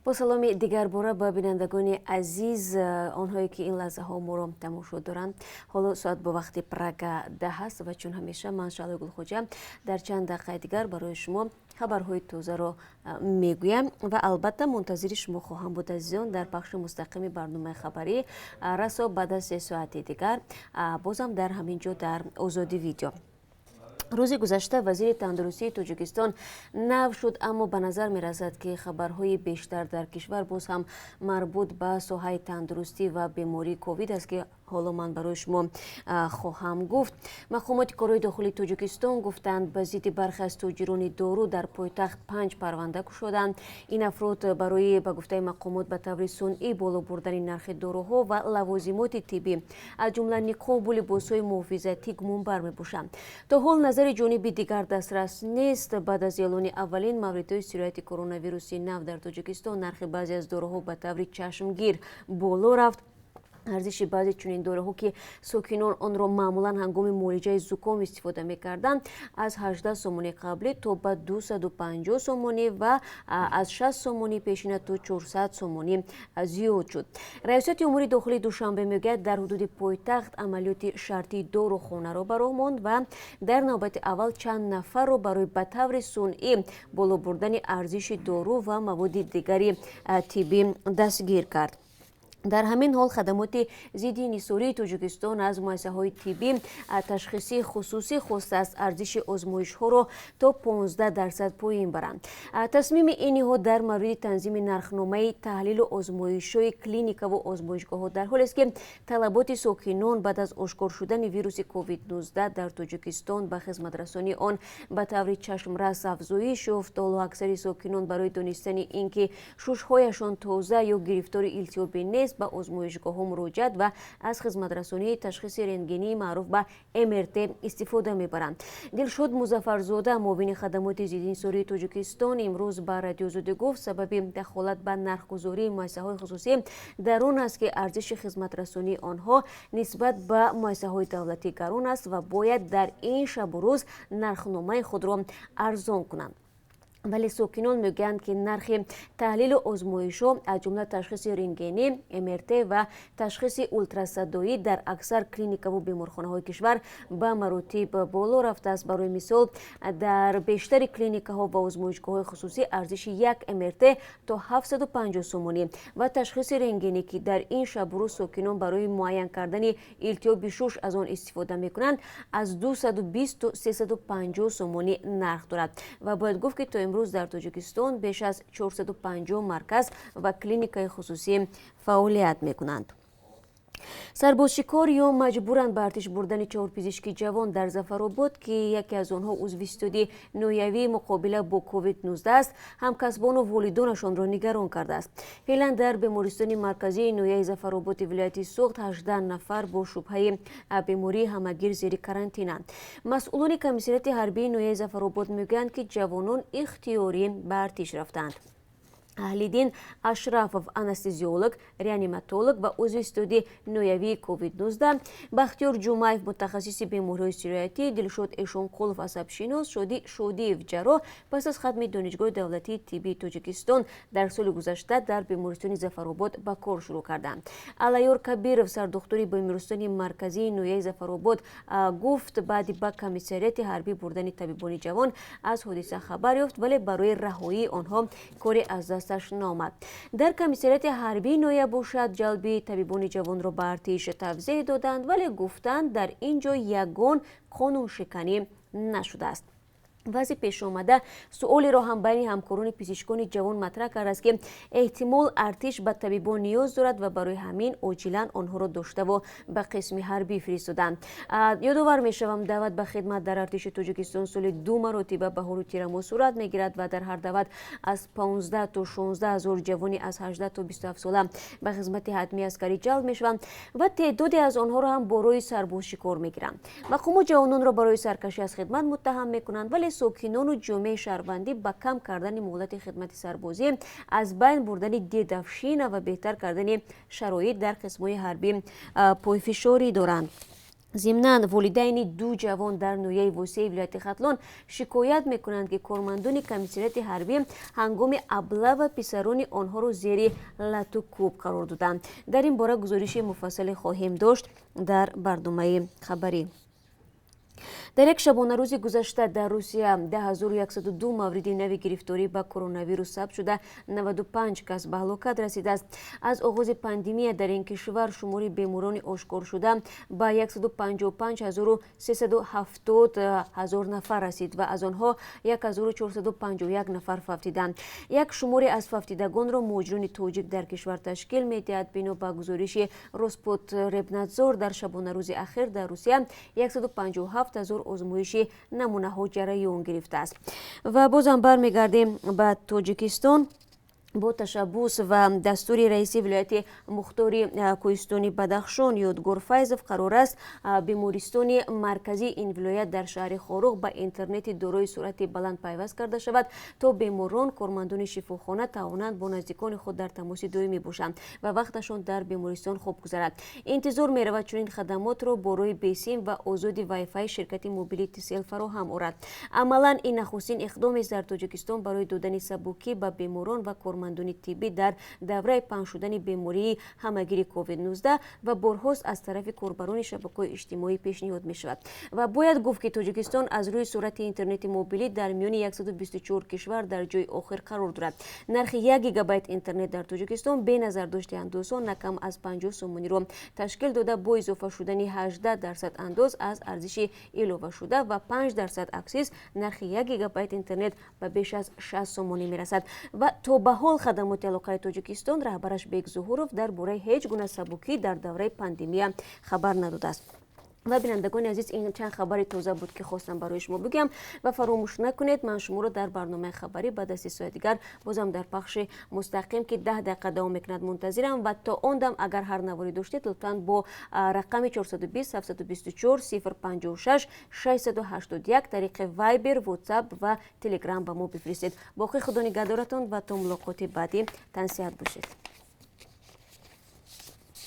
Бо саломи дигарбора ба бинандагони азиз, онҳое ки ин лаҳзаҳо моро тамошо доранд. Ҳоло соат бо вақти Прага 10 аст ва чун ҳамеша ман, Шаҳлои Гулхоҷа, дар чанд дақиқаи дигар барои шумо хабарҳои тозаро мегӯям ва албатта мунтазири шумо хоҳам буд, азизон, дар пахши мустақими барномаи хабарӣ расо баъд аз 3 соати дигар, бозам дар ҳамин ҷо, дар Озодӣ Видео. Рӯзи гузашта вазири тандурустии Тоҷикистон нав шуд, аммо ба назар мерасад, ки хабарҳои бештар дар кишвар боз ҳам марбут ба соҳаи тандурустӣ ва бемории ковид аст, ки ҳоло ман барои шумо хоҳам гуфт. Мақомоти корҳои дохилии Тоҷикистон гуфтанд, ба зидди бархе аз тоҷирони дору дар пойтахт панҷ парванда кушоданд. Ин афрод барои, ба гуфтаи мақомот, ба таври сунъӣ боло бурдани нархи доруҳо ва лавозимоти тиббӣ, аз ҷумла ниқобу либосҳои муҳофизатӣ, гумонбар мебошанд. То ҳол назари ҷониби дигар дастрас нест. Баъд аз эълони аввалин мавридҳои сирояти коронавируси нав дар Тоҷикистон нархи баъзе аз доруҳо ба таври чашмгир боло рафт. Арзиши баъзе чунин доруҳо, ки сокинон онро маъмулан ҳангоми муолиҷаи зуком истифода мекарданд, аз 18 сомони қаблӣ то ба 250 сомонӣ ва аз 60 сомонӣ пешина то 400 сомонӣ зиёд шуд. Раёсати умури дохилии Душанбе мегӯяд, дар ҳудуди пойтахт амалиёти шартии дорухонаро ба роҳ монд ва дар навбати аввал чанд нафарро барои ба таври сунъӣ боло бурдани арзиши дору ва маводи дигари тиббӣ дастгир кард. Дар ҳамин ҳол хадамоти зидди инҳисории Тоҷикистон аз муассисаҳои тиббӣ ташхисии хусусӣ хостааст, арзиши озмоишҳоро то 15% поин баранд. Тасмими ин ниҳод дар мавриди танзими нархномаи таҳлилу озмоишҳои клиникаву озмоишгоҳҳо дар ҳолест, ки талаботи сокинон баъд аз ошкор шудани вируси ковид-19 дар Тоҷикистон ба хизматрасонии он ба таври чашмрас афзоиш ёфт. Ҳоло аксари сокинон барои донистани ин ки шушҳояшон тоза ё гирифтори илтиҳобӣ нест, ба озмоишгоҳҳо муроҷиат ва аз хизматрасонии ташхиси рентгении маъруф ба МРТ истифода мебаранд. Дилшод Музаффарзода, муовини хадамоти зидди инҳисории Тоҷикистон, имрӯз ба Радиои Озодӣ гуфт, сабаби дахолат ба нархгузории муассисаҳои хусусӣ дар он аст, ки арзиши хизматрасонии онҳо нисбат ба муассисаҳои давлатӣ гарон аст ва бояд дар ин шабу рӯз нархномаи худро арзон кунанд. Вале сокинон мегӯянд, ки нархи таҳлилу озмоишҳо, аз ҷумла ташхиси рентгенӣ, МРТ ва ташхиси ултрасадоӣ, дар аксар клиникаву беморхонаҳои кишвар ба маротиб боло рафтааст. Барои мисол, дар бештари клиникаҳо ва озмоишгоҳҳои хусусӣ арзиши як МРТ то 750 сомонӣ ва ташхиси рентгенӣ, ки дар ин шабу рӯз сокинон барои муайян кардани илтиҳоби шуш аз он истифода мекунанд, аз 220 то 350 сомонӣ нарх дорад. Ва бояд гуфт, ки то имрӯз дар Тоҷикистон беш аз 450 марказ ва клиникаи хусусӣ фаъолият мекунанд. Сарбозшикор ё маҷбуран ба артиш бурдани чор пизишки ҷавон дар Зафаробод, ки яке аз онҳо узви ситоди ноҳиявии муқобила бо ковид-19 аст, ҳамкасбону волидонашонро нигарон кардааст. Феълан дар бемористони марказии ноҳияи Зафарободи вилояти Суғд 18 нафар бо шубҳаи бемории ҳамагир зери карантинанд. Масъулони комиссариати ҳарбии ноҳияи Зафаробод мегӯянд, ки ҷавонон ихтиёрӣ ба артиш рафтаанд. Аҳлиддин Ашрафов, анестезиолог, реаниматолог ва узви ситоди ноҳиявии ковид-19, Бахтиёр Ҷумаев, мутахассиси бемориҳои сироятӣ, Дилшод Эшонқулов, асабшинос, Шодӣ Шодиев, ҷарроҳ, пас аз хатми Донишгоҳи давлатии тиббии Тоҷикистон дар соли гузашта дар бемористони Зафаробод ба кор шурӯъ карданд. Аллаёр Кабиров, сардухтури бемористони марказии ноҳияи Зафаробод, гуфт, баъди ба комиссариати ҳарбӣ бурдани табибони ҷавон аз ҳодиса хабар ёфт, вале барои раҳоии онҳо коре аз дасташ наомад. Дар комиссариати ҳарбии ноҳия бошад, ҷалби табибони ҷавонро ба артиш тавзеҳ доданд, вале гуфтанд, дар ин ҷо ягон қонуншиканӣ нашудааст. Вазъи пешомада суолеро ҳам байни ҳамкорони пизишкони ҷавон матраҳ кардааст, ки эҳтимол артиш ба табибон ниёз дорад ва барои ҳамин оҷилан онҳоро доштаву ба қисми ҳарбӣ фиристоданд. Ёдовар мешавам, даъват ба хидмат дар артиши Тоҷикистон соли ду маротиба, баҳору тирамоҳ, сурат мегирад ва дар ҳар даъват аз 15 то 16 ҳазор ҷавони аз 18 то 27 сола ба хизмати ҳатмии аскарӣ ҷалб мешаванд ва теъдоде аз онҳоро ҳам бо роҳи сарбозшикор мегиранд. Мақомот ҷавононро барои саркашӣ аз хидмат муттаҳам мекунанд, вале сокинону ҷомеаи шаҳрвандӣ ба кам кардани муҳлати хидмати сарбозӣ, аз байн бурдани дедовщина ва беҳтар кардани шароит дар қисмҳои ҳарбӣ пойфишорӣ доранд. Зимнан, волидайни ду ҷавон дар ноҳияи Восеи вилояти Хатлон шикоят мекунанд, ки кормандони комиссариати ҳарбӣ ҳангоми облава писарони онҳоро зери лату кӯб қарор доданд. Дар ин бора гузориши муфассале хоҳем дошт дар барномаи хабарӣ. Дар як шабонарӯзи гузашта дар Русия 10 102 мавриди нави гирифторӣ ба коронавирус сабт шуда, 95 кас ба ҳалокат расидааст. Аз оғози пандемия дар ин кишвар шумори беморони ошкоршуда ба 155 370 ҳазор нафар расид ва аз онҳо 1451 нафар фавтиданд. Як шуморе аз фавтидагонро муҳоҷирони тоҷик дар кишвар ташкил медиҳад. Бино ба гузориши Роспотребнадзор, дар шабонарӯзи ахир дар Русия 157 ҳазор озмоиши намунаҳо ҷараён гирифтааст. Ва бозам бармегардем ба Тоҷикистон. Бо ташаббус ва дастури раиси вилояти мухтори кӯҳистони Бадахшон Ёдгор Файзов қарор аст, бемористони марказии ин вилоят дар шаҳри Хоруғ ба интернети дорои суръати баланд пайваст карда шавад, то беморон, кормандони шифохона тавонанд бо наздикони худ дар тамоси доимӣ бошанд ва вақташон дар бемористон хуб гузарад. Интизор меравад, чунин хадамотро бо роҳи бесим ва озоди вайфай ширкати мобилии Тисел фароҳам орад. Амалан, ин нахустин иқдомест дар Тоҷикистон барои додани сабукӣ ба беморон ва кормандони тиббӣ дар давраи паҳн шудани бемории ҳамагири COVID-19 ва борҳост аз тарафи корбарони шабакаҳои иҷтимоӣ пешниҳод мешавад. Ва бояд гуфт, ки Тоҷикистон аз рӯи суръати интернети мобилӣ дар миёни 124 кишвар дар ҷои охир қарор дорад. Нархи 1 гигабайт интернет дар Тоҷикистон бе назардошти андозҳо на кам аз 50 сомониро ташкил дода, бо изофа шудани 18% андоз аз арзиши иловашуда ва 5% аксиз нархи 1 гигабайт интернет ба беш аз 60 сомонӣ мерасад. Ва то ба ҳол Хадамоти алоқаи Тоҷикистон, раҳбараш Бек Зуҳуров, дар бораи ҳеҷ гуна сабукӣ дар давраи пандемия хабар надодааст. Ва, бинандагони азиз, ин чанд хабари тоза буд, ки хостам барои шумо бигӯям. Ва фаромӯш накунед, ман шуморо дар барномаи хабарӣ баъд аз 3 соати дигар бозам дар пахши мустақим, ки 10 дақиқа давом мекунад, мунтазирам. Ва то он дам, агар ҳар наворе доштед, лутфан бо рақами 420 724 056 681 тариқи Вайбер, Ватсап ва Телеграм ба мо бифиристед. Боқӣ худо нигаҳдоратон ва то мулоқоти баъдӣ тансиҳат бошед.